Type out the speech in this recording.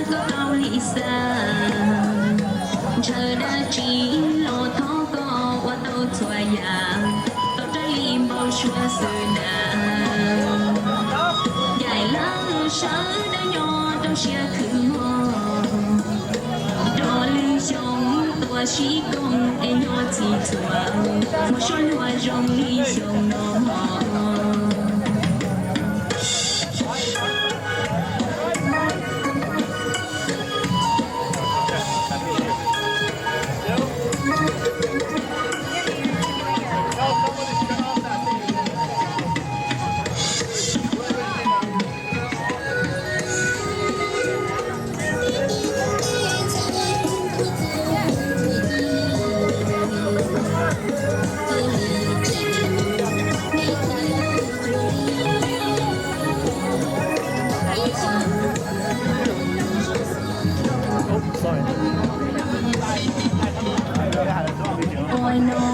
Koj tau li xav, ntshaw dab tsi los thov koj ua tau txhua yam, tau raws li npau suav xwb na. Yaim lawv sawv daws nyob rau siab khwv mog, rau lwm xyoo tuaj sib koom es nyob txhij txhua, muaj suab luag zoo li xyoo no mog. Ua no